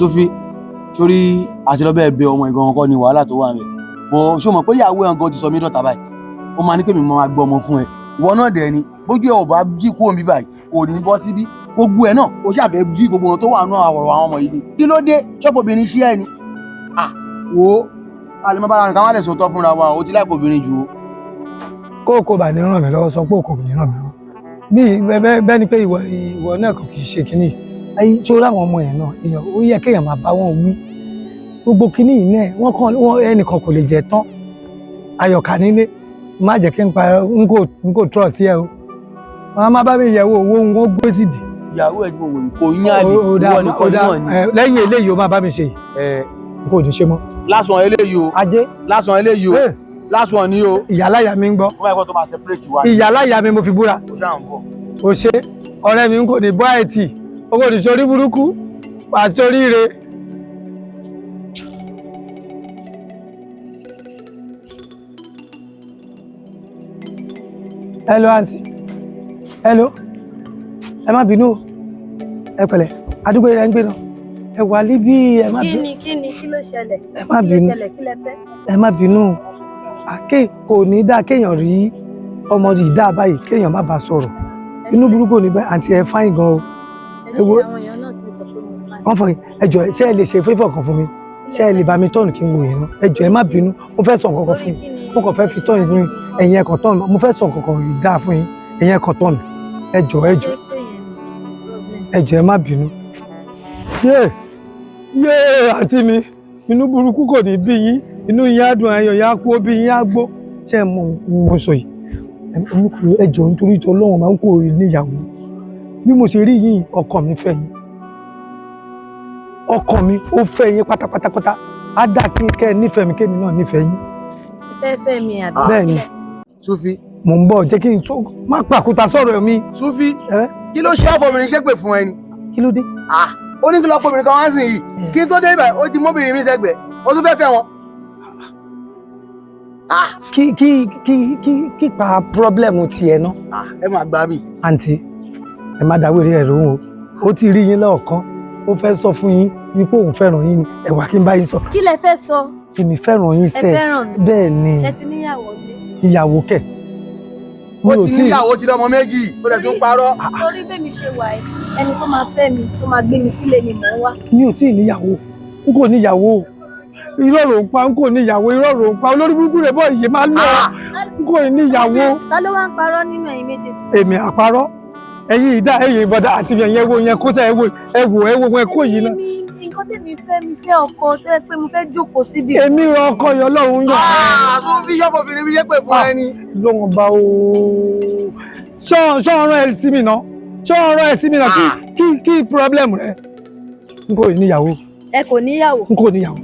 Sofi, sórí àti lọ bẹ́ẹ̀ bẹ ọmọ ìgan kọ́ ni wàhálà tó wà ń bẹ̀. Bọ̀ ṣó mọ̀ pé ìyàwó ẹ̀ gan ti sọ mí dọ̀tá báyìí. Ó máa ní pé mi máa gbọ́ ọmọ fún ẹ. Ìwọ náà dẹ̀ ni bójú ẹ̀ ò bá jí kúrò níbí báyìí kò ní bọ́ síbí. Gbogbo ẹ̀ náà ó ṣàfẹ́ jí gbogbo wọn tó wà nínú àwọ̀rọ̀ àwọn ọmọ yìí ni. Kí ló dé? Ṣọ́ọ̀fù obìnrin ṣí ẹ ni. À wo a lè má bára nǹkan má lè sòótọ́ fúnra wa o ti láìpẹ́ obìnrin jù o. Kó o kò bá ní ràn mí lọ́wọ́, sọ pé o kò ní ràn mí lọ́wọ́ bí bẹ́ẹ̀ ni pé ìwọ náà kò kì í ṣe kínní ayé tó ráwọn ọmọ yẹn náà. Èèyàn ó yẹ kéèyàn máa bá wọn wí gbogbo kínní yìí náà. Wọ́n kàn wọ́n, ẹnìkan kò lè jẹ tán. Ayọ̀ká nílé, má jẹ́ kí n pa n kò trọ̀ sí ẹ o. Wọn má bá mi yẹ̀wò owó ń wọ́n gbé sídìí. Ìyàwó ẹ̀ tí mo wò yìí kò yín àlè, ìwọ nìkan níwọ̀n ni. Lẹ́yìn eléyìí, ó máa bá mi ṣe yìí, n kò ní ṣe mọ́. Last one eléyìí o. Ajé. Last one eléyìí o. Last one ni o. Ìyáláyà mi ń gbọ́. Wọ́n bá yẹ kó tó máa separate wa. Ìyáláyà mi, mo fi búra. Ó ṣáà ń bọ̀. O ṣe ọ̀rẹ́ mi, n kò ní bọ́ àìtì, o kò ní sórí burúkú àtoríire. Hello aunty, hello, ẹ má bínú o, ẹ pẹ̀lẹ́, àdúgbò rẹ ń gbé náà, ẹ wà líbí, ẹ má Kí bínú. ni kí ni kí ló ṣẹlẹ̀? Ẹ má Kí ló bínú. ṣẹlẹ̀? Kí lẹ fẹ́? Ẹ má bínú. Àké kò ní dáa kéèyàn rí ọmọ yìí dáa báyìí kéèyàn má bàa sọ̀rọ̀. Inú burúkú ò ní bẹ́ẹ̀. Àǹtí, ẹ fine gan o. Ẹ ṣe. Ewo- Àwọn èèyàn náà ti sọ pé mo fine. Wọ́n fọ. Ẹ jọ̀ọ́, ṣé ẹ lè ṣe favour kan fún mi? Ṣé ẹ lè bá mi turn kí n wò yín náà? Ẹ jọ̀ọ́, ẹ má bínú, mo fẹ́ sọ nǹkan kan fún yín. Mo kàn fẹ́ fi turn fún yín, ẹ̀yin ẹ kàn turn. Mo fẹ́ sọ nǹkan kan yìí dáa fún yín, ẹ̀yin ẹ kàn turn. Ẹ jọ̀ọ́, ẹ jọ̀ọ́, ẹ jọ̀ọ́, ẹ má bínú. Yé yé, àǹtí mi, inú burúkú kò ní bí yín, inú yín á dùn, ayọ̀ yín á kú, ó bí yín á gbó. Ṣé ẹ mọ mo sọ yìí? Ẹ jọ̀ọ́, nítorí tó Ọlọ́run máa ń kó níyàwó bí mo ṣe rí yín, ọkọ mi fẹ́ yín, ọkọ mi ó fẹ́ yín pátápátápátá. Á dà kí kẹ́ ẹ nífẹ̀ẹ́ mi, kémi náà nífẹ̀ẹ́ yín. Fẹ́ fẹ́ mi àbí? Bẹ́ẹ̀ ni. Sufi. Mò ń bọ̀, jẹ́ kí n tó má pàkúta sọ̀rọ̀ mi. Sufi. Ẹ. Kí ló ṣe àfọbìnrin ṣépè fún ẹ ni? Kí ló dé? Ah, ó ní kí lọ fọbìnrin kan wá sí yìí kí n tó dé ibà, ó ti mọ́bìnrin mi sẹ́gbẹ̀ẹ́, ó tún fẹ́ fẹ́ wọn. Kí pa problem tiẹ̀ náà? Ah, ẹ máa gbà mí. Àǹtí, ẹ má dáwèrè ẹ̀ lóhùn o. Ó ti rí yín lọ́ọ̀kan, ó fẹ́ sọ fún yín wípé òun fẹ́ràn yín ni. Ẹ wá kí n bá yín sọ. Kí lẹ fẹ́ sọ? Èmi fẹ́ràn yín Ẹ sẹ́. fẹ́ràn mi? Bẹ́ẹ̀ ni. Ṣé ti níyàwó lé? Ìyàwó kẹ̀? Ó ti níyàwó, ó ti lọ́mọ méjì, ó dẹ̀ tún parọ́. Torí bẹ́ẹ̀ mi ṣe wà ẹ́, ẹni tó máa fẹ́ mi, tó máa gbé mi sílé ni mò ń wá. Mi ò tí ì níyàwó, n kò níyàwó. Irọ́ ló ń pa, n kò níyàwó, irọ́ ló ń pa. Olórí burúkú rẹ̀ bọ́ ìyè máa lọ, n kò níyàwó. Ta ló wá ń parọ́ nínú ẹ̀yin méjèèjì? Èmi àparọ́? Ẹ̀yin ìdá, ẹ̀yin ìbọ̀dà àti ẹ̀yin, ẹ̀wò yẹn kó tẹ̀, ẹ̀wò ẹ̀wò ẹ̀wò ẹ̀ kó yìí náà. Nǹkan tèmi fẹ́, mi fẹ́ ọkọ tó yẹ pé mo fẹ́ jókòó síbi. Èmi rọ ọkọ yọ lọ́run yọ. Ah, Sufi, ṣọ́fọ̀bìnrin mi ṣépè fún ẹ ni? Lóhun bá o, ṣọ́ ọ̀rọ̀ ẹ̀ sí mi náà, ṣọ́ ọ̀rọ̀ ẹ̀ sí mi náà. Kí problem rẹ? N kò níyàwó. Ẹ kò níyàwó? N kò níyàwó.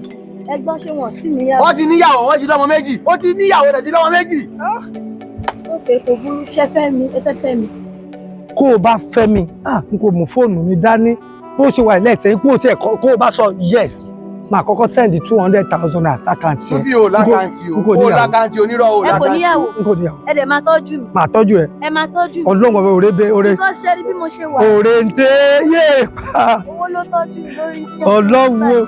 Ẹ gbọ́, ṣé wọn ti níyàwó? Wọ́n ti níyàwó, wọ́n ti lọ́mọ méjì. Ó ti níyàwó rẹ̀ ti lọ́mọ méjì. Ok, kò burú. Ṣe fẹ́ mi? Ẹ fẹ́ fẹ́ mi? Kó o bá fẹ́ mi, ah, n kò mú fóònù mi dání bó ṣe wà lẹ́sẹ̀ kó o tiẹ̀ kọ́. Kó o bá sọ yes, máa kọ́kọ́ send 200,000 naira s'account ẹ̀. Sufi, o l'account o. N kò O níyàwó. l'account, onírọ̀ o. Ẹ kò L'account. níyàwó? N kò níyàwó. Ẹ dẹ̀ máa tọ́jú mi? Máa tọ́jú rẹ̀. Ẹ máa tọ́jú mi? Ọlọ́run ọ̀rẹ́ òré bẹ́ òré. Nǹkan ṣe rí bí mo ṣe wà. Òré ń tẹ́ yé pa. Owó ló tọ́jú mi lórí. Ọlọ́run o.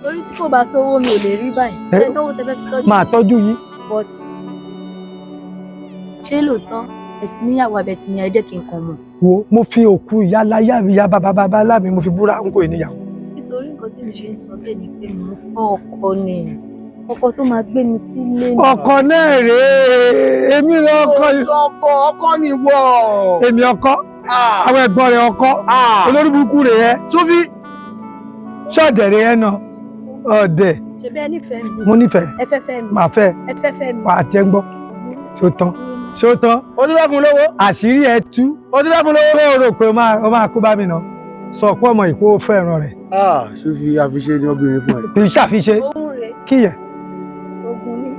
Torí tí kò bá sówó, mi ò lè rí báyìí. Ṣé lówó tẹ fẹ́ fi tọ́jú? Máa tọ́jú yín. But ṣé lóòótọ́ ẹ ti níyàwó abẹ ti ní? Ẹ jẹ́ kí n kàn mọ̀. Wo, mo fi òkú ìyá láyà mi, ìyá bàbá bàbá lámi, mo fi búra, n kò níyàwó. Nítorí nǹkan tí mi ṣe ń sọ bẹ́ẹ̀ ni pé mò ń fẹ́ ọkọ ni, ọkọ tó máa gbé mi sílé ni. Ọkọ náà rèé, èmi lọ ọkọ yìí. Ọkọ ọkọ ni wọ. Èmi ọkọ, àwọn ẹ̀gbọ́n rẹ̀ ọkọ, olórí burúkú rẹ̀ ẹ́. Sufi. Ṣọ́ọ̀dẹ̀ rẹ̀ ẹ́ náà ọ̀dẹ̀. Ṣe bí ẹ nífẹ̀ẹ́ mi? Mo nífẹ̀ẹ́. Ẹ fẹ́ fẹ́ mi? Màá fẹ́. Ẹ fẹ́ fẹ́ mi? Wàá jẹ́ ń gbọ́. Ṣó tán? Ṣó tán? Ó ti fẹ́ fún lówó. Àṣírí ẹ tú. Ó ti fẹ́ fún lówó. Tó o rò pé o máa kó bá mi nà sọ pé ọmọ ìkó fẹ́ràn rẹ̀. Ah, Sufi, àfiṣe ni obìnrin fún ẹ. Kì í ṣàfiṣe. Òun rèé. Kíyẹ. Ogun ní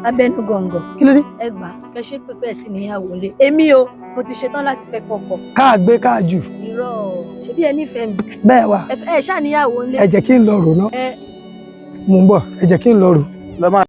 abẹnú gọ̀ǹgọ̀. Kí ló dé? Ẹ gbà kẹ ṣe pípẹ́ tí níyàwó lé. Èmi o, mo ti ṣetán láti fẹ́ kọkọ. Káà gbé káà jù. Irọ́, ṣebí ẹ nífẹ̀ẹ́ mi? Bẹ́ẹ̀ wà. Ẹ ṣáà níyàwó ńlé. Ẹ jẹ́ kí n lọ rò ná. Ẹ Mò ń bọ̀, ẹ jẹ́ kí n lọ rò. Lọ máa.